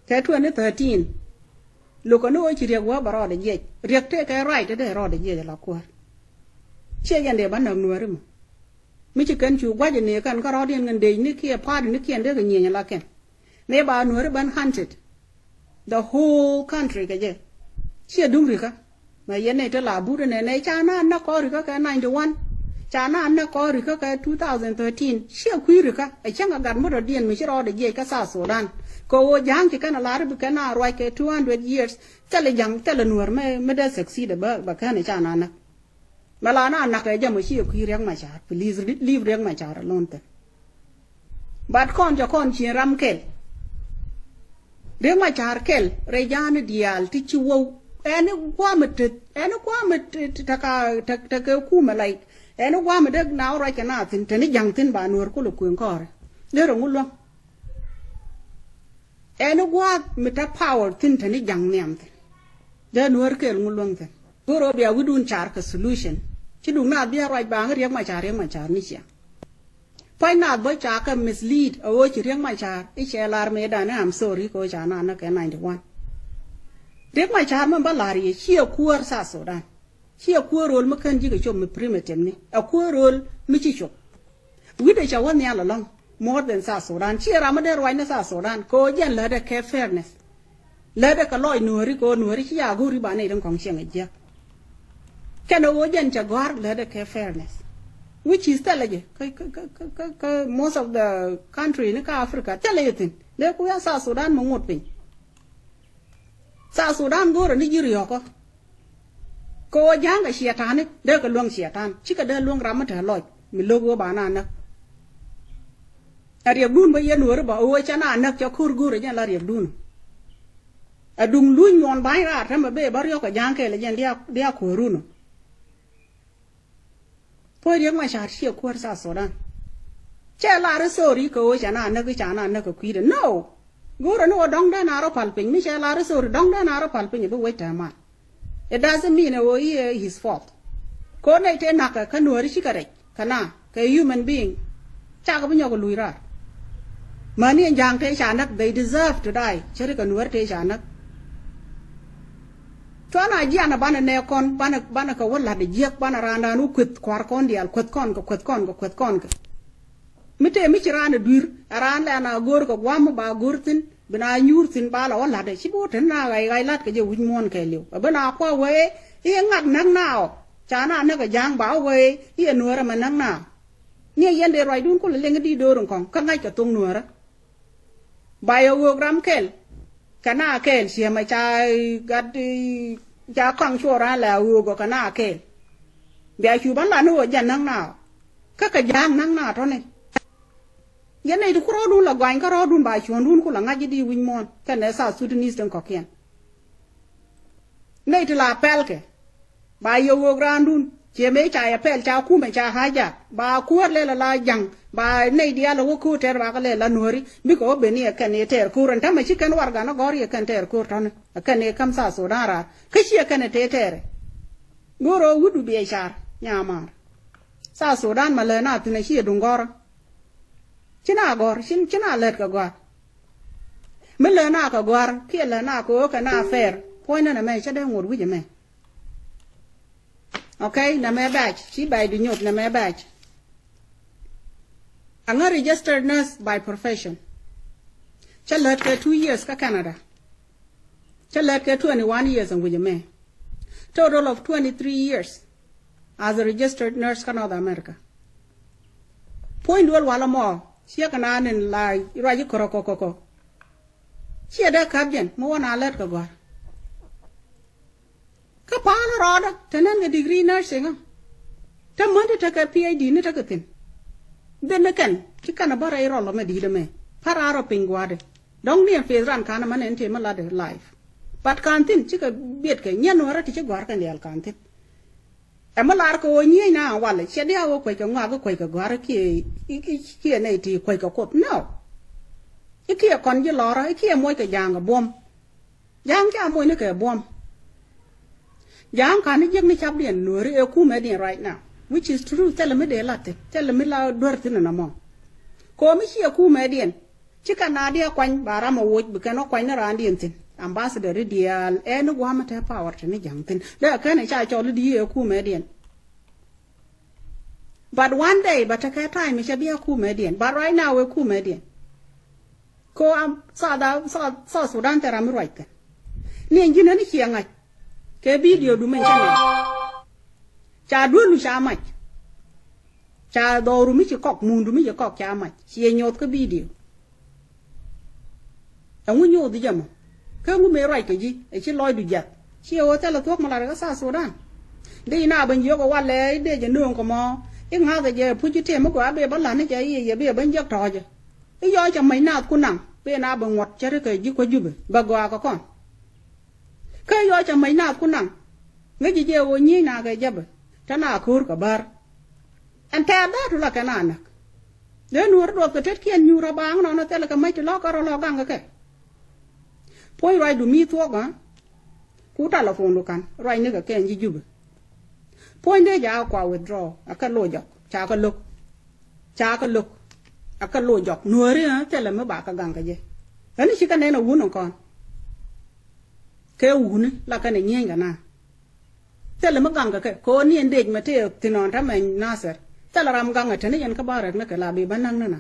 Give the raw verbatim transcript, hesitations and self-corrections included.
Kɛ twenty thirteen. Lo̱kɛ ni ɣöö ci Riɛk wee bɛ rɔɔdɛ jiɛc. Riɛk tëëkɛ right dee rɔɔdɛ jiɛc ala kuäär. Ciɛ jɛn dee bä näk Nuääri mɔ. Mi ci kɛn cu gua̱c ni kɛn kärɔɔdiɛn kɛn dec ni kiɛ party ni kiɛn dee kɛ nyieny ala kɛn. Mëë ba Nuääri ben hunted the whole country kɛ jɛ. Ciɛ duŋ rikä. Mɛ yɛn nɛy te la but nɛ nɛ ca na näk kɔn rikä kɛ ninety one. Ca na näk kɔn rikä kɛ two thousand thirteen. Ciɛ kui̱ rikä. Ɛ cäŋ a gat mi rɔ̱diɛn mi ci rɔɔdɛ jiɛc kä South Sudan. Kɛ ɣöö Ja̱a̱ŋ ci kɛn a lar bi kɛn a ruac kɛ two hundred years. Thilɛ Ja̱a̱ŋ, thilɛ Nuäär mi, mi dee succeed bä, bä kɛn ca na näk. Mɛ la na näk ɛ jɛ mɔ ciɛ kui̱ Riɛk Macar. Please leave Riɛk Macar alone then. But kɔn jɛ kɔn cieŋ ram kɛl. Riɛk Macar kɛl rɛy ja̱a̱ni diaal ti ci wä. Ɛn i̱ gua̱a̱mɛ tet, ɛn i̱ gua̱a̱mɛ tet, tet, tekɛ, tek, tekɛ kumɛ, like, ɛn i̱ gua̱a̱mɛ dee na wä ruac kɛ na thi̱n, te ni Ja̱ŋ thi̱n ba Nuäär kulɛ kuëŋ kɔɔrɛ. Dee rɛ ŋu luäŋ. Ɛn i̱ gua̱a̱th mi te power thi̱n te ni Ja̱ŋ nhiam thi̱n. Dee Nuäär kɛl ŋu luäŋ thi̱n. Go̱o̱r ɣöö bia wi̱dun car kɛ solution. Ci duŋ na bia ruac ba ŋä Riɛk Macar, Riɛk Macar ni cia. Pua̱ny naath bä ca kɛ mislead a ɣöö ci Riɛk Macar i̱ cɛ lar mëëdan i̱, I'm sorry, kɛ ɣöö ca na näk kɛ ninety one. Riɛk Macar mɛn bä la̱r yɛ ciɛ kuäär South Sudan. Ciɛ kuäär rööl mi kän ji̱ kɛ cop mi primitive ni. Ɛ kuäär rööl mi ci cop. Wi̱cdɛ ca wä nhial ɛlɔ̱ŋ more than South Sudan. Ciɛ ram mi dee ruacni South Sudan kɛ ɣöö jɛn lätdɛ kɛ fairness. Lätdɛ kɛ lɔc Nuääri kɛ ɣöö Nuääri ci ya go̱o̱ri ba nɛy tin kɔ̱ŋ cieŋ a jiäk. Kɛn ɛ ɣöö jɛn cɛ gɔ̱a̱r lätdɛ kɛ fairness. Which is thilɛ jɛ kä, kä, kä, kä, kä, kä most of the country ni kä Africa. Thilɛ jɛ thi̱n. Dee ku ya South Sudan mi ŋot piny. South Sudan go̱o̱rɛ ni ji̱ riɔ̱kä. Kɛ ɣöö Ja̱a̱ŋ kɛ ciɛtaani, dee kɛ luäŋ ciɛtan. Cikɛ dee luäŋ ram mi te lɔc mi lo̱k ɣöö ba na näk. Ɛ Riɛkdun bä yɛn weri bä ɣöö cɛ na näk, cɛ ko̱r go̱o̱rɛ jɛn la Riɛkdun. Ɛ duŋ luny muɔ̱ɔ̱n ba̱ny raar tämɛ bee bä riɔ̱k kɛ Ja̱a̱ŋ kɛɛl ɛ jɛn dia, dia kuäärun ɔ. Puɔ̱c Riɛk Macar ciɛ kuäär South Sudan. Cɛ lar i̱ sorry kɛ ɣöö cɛ na näk, ca na näk kɛ kui̱dɛ. No. Go̱o̱rɛ ni ɣöö dɔ̱ŋ dee na rɔ pal piny. Mi cɛ lar i̱ sorry, dɔ̱ŋ dee na rɔ pal piny, bi wec tɛmal. It doesn't mean ɛ ɣöö i̱ ɛ his fault. Kɛ ɣöö nɛy tëë na̱kɛ kä Nuääri cikɛ rɛc kɛ na kɛ human being. Cakɛ bi nyɔk kɛ luc raar. Mäni ɛn Ja̱a̱ŋ tëë ca näk, they deserve to die. Cä ri kɛ Nuäär tëë ca näk. Cuanɛ a jianɛ banɛ nɛ kɔn, banɛ, banɛ kɛ wä la̱t ɛ jiäk, banɛ raandan wä kueth kua̱r kɔn diaal, kueth kɔn kɛ, kueth kɔn kɛ, kueth kɔn kɛ. Mi tëë mi ci raan ɛ dui̱r, ɛ raan lɛ na go̱o̱r kɛ gua̱a̱m mi ba go̱o̱r thi̱n, bi na nyuur thi̱n ba la wä la̱t ɛ, ci bi wä te na ɣa̱c ɣa̱c la̱t kɛ jɛ wi̱c muɔ̱ɔ̱n kɛɛliw. Ɛ bi na kua̱ wee, i̱ ŋak näk na ɔ, ca na näk ɛ Ja̱a̱ŋ ba wä wee, i̱ ɛ Nuäärä mɛ näk na ɔ. Ni ɛ yɛn dee ruacdun kulɛ liŋ i̱ di̱t do̱r in kɔ̱ŋ, kä ŋa̱ckɛ thok Nuäärä. Ba yɛ ɣöök ram kɛl kɛ na kɛɛl, ciɛ mɛ ca gat, ca kɔaŋ cuɔ raan lɛ a ɣöök ɔ kɛ na kɛɛl. Bia cu ban la ni ɣöö jɛn näk na ɔ. Kä kɛ Ja̱a̱ŋ näk na tɔ̱ni. Yɛn nɛy ti ku rɔɔdun la gɔany kä rɔɔdun ba cuɔ̱ndun ku la ŋa̱c i̱ di wi̱c muɔ̱ɔ̱n kɛnɛ South Sudanese tin kɔ̱kiɛn. Nɛy ti la pɛlkɛ. Ba yɛ ɣöök raandun. Ciɛ mëë ca yɛ pɛl ca kumɛ ca ha̱a̱ jaak. Ba kuäär lɛl ala Ja̱ŋ. Ba nɛy diaal ɛ wä ko̱o̱t tɛr ba kɛ lɛl la Nuääri. Bikɛ wä ben ni ɛ kɛn i̱ tɛɛr ko̱o̱r ɛn tämɛ ci kɛn warɛgani gɔ̱r i̱ ɛ kɛn tɛɛr ko̱o̱r tɔ̱ni. Ɛ kɛn i̱ ka̱m South Sudan raar. Kä ciɛ kɛn ɛ tëë tɛɛrɛ. Go̱o̱r ɣöö wi̱cdu biɛ car. Nyamaar. South Sudan mɛ lääna thi̱n ɛ ciɛ duŋ gɔ̱rä. Ci na gɔ̱r, ci, ci na lät kɛ gɔ̱a̱r. Mi lät na kɛ gɔ̱a̱r, kiɛ lät na kɛ ɣöö kɛ na fair. Puɔ̱nydä nɛmɛ cä dee ŋot wi̱c ɛmɛ. Okay, nɛmɛ bɛ̈c, ci bɛ̈c di nyot nɛmɛ bɛ̈c. Aŋa registered nurse by profession. Cä lät kɛ two years kä Canada. Cä lät kɛ twenty one years ɛn wi̱c ɛmɛ. Total of twenty three years as a registered nurse kä North America. Puɔ̱ny duel wal ɛmɔ ciɛ kɛ naan in la ruac i̱ kɔrɔ kɔkɔkɔ. Ciɛ dee käp jɛn mi wä na lät kɛ gɔ̱a̱r. Kä pa̱a̱l rɔɔdä te nɛn kɛ degree nursing ɔ. Te män ti tekɛ P H D ni tekɛ thi̱n. Dhin ni kɛn ci kɛn ɛ bä rɛy rɔl ɔ mɛ di̱i̱t ɛmɛ. Pa̱t raar ɔ piny gua̱a̱dɛ. Dɔ̱ŋ ni ɛn peth ran ka̱n ɛmɛ nɛn tëë mi latdɛ life. But ka̱n thi̱n cikɛ biɛtkɛ nyiɛn nuäärä ti ci gɔ̱a̱r kɛn diaal ka̱n thi̱n. Ɛmɛ lar kɛ ɣöö nyieenä walɛ ciɛ diaal ɣöö kuec kɛ ŋɔak i̱ kuec kɛ gɔ̱a̱r i̱ kiɛ, i̱, i̱ kiɛ nɛy ti kuec kɛ Kuoth. No. I̱ kiɛ kɔn ji̱ lɔrä i̱ kiɛ moc kɛ Ja̱a̱ŋ kɛ buɔ̱m. Ja̱a̱ŋ ca moc ni kɛ buɔ̱m. Ja̱a̱ŋ ka̱n i̱ jiäk ni capdiɛn Nuääri ɛ kumɛdiɛn right now. Which is true, thilɛ mi dee lat thi̱n, thilɛ mi la duer thi̱n ɛn ɛmɔ. Komi ciɛ kumɛdiɛn. Ci kɛ na diɛ kuany ba ram a woc bi kɛn wä kuany ni raandiɛn thi̱n. Ambassador i̱ diaal ɛn i̱ gua̱a̱mɛ te power te ni ja̱ŋ thi̱n. Dee kɛn i̱ ca cɔl i̱ di i̱ ɛ kumɛdiɛn. But one day ba tekɛ time i̱ cɛ bi ɛ kumɛdiɛn. But right now ɛ kumɛdiɛn. Ko am South, South, South Sudan thil ram mi ruac kɛn. Ni ɛn ji̱n ɛn i̱ ciɛ ŋa̱c. Kɛ video du min cä nɛ. Ca duelu ca mac. Ca dhɔru mi ci kɔk, mundu mi ci kɔk ca mac. Ciɛ nyoth kä video. Ɛŋu nyoth jɛ mɔ? Kä ŋu mëë ruac kɛ ji̱ ɛ ci lɔcdu jiath. Ciɛ ɣöö thilɛ thuɔ̱k mi lat kä South Sudan. Dee ina ben jiök ɛ walɛ i̱ dee jɛ nööŋ kɛ mɔ. I̱ ŋa̱thɛ jɛ puc i̱ tëë mi gɔaa bee bä la̱t ni jɛ i̱ yɛ bee ben jiäk tɔ̱ɔ̱cɛ. I̱ yɔc cɛ mac naath ku naŋ bee na ben ŋuɔ̱t cä ri kɛ ji̱ kuäc Jubɛ bɛ gɔaa kɛ kɔn. Kä yɔc cɛ mac naath ku naŋ ŋäci jɛ ɣöö nyi̱i̱c na kɛ jäpɛ te na ko̱o̱r kɛ bär. Ɛn tɛ̈th da̱a̱t tu la kɛ na näk. Dee nuɔ̱ɔ̱r duɔth kɛ tetkiɛn nyuur a baaŋ nɔnɔ thilɛ kɛ mac ti lɔ̱k kärɔ̱ lɔ̱k gaŋ kɛ kɛ. Puɔ̱ny ruacdu mi thuɔ̱k ɣä. Ku telephone du ka̱n ruacni kɛ kɛn ji̱ Jubɛ. Puɔ̱ny dee jakä kua withdraw a kɛ loc jɔk ca kɛ lo̱k. Ca kɛ lo̱k a kɛ loc jɔk nuääri ɣä thilɛ mi ba kɛ gaŋ kɛ jɛ. Ɣän i̱ ci kɛ nɛn a wun ɛ kɔn. Kɛ wuni la kɛn ɛ nyieny kɛ na. Thilɛ mi gaŋ kɛ kɛ kɛ ɣöö ni ɛn dec mɛ tëë thi̱n ɔn täämɛ Nathir. Thilɛ ram gaŋ ɛ te ni yɛn kä ba rɛk ni kɛ la bi bä näk ni na.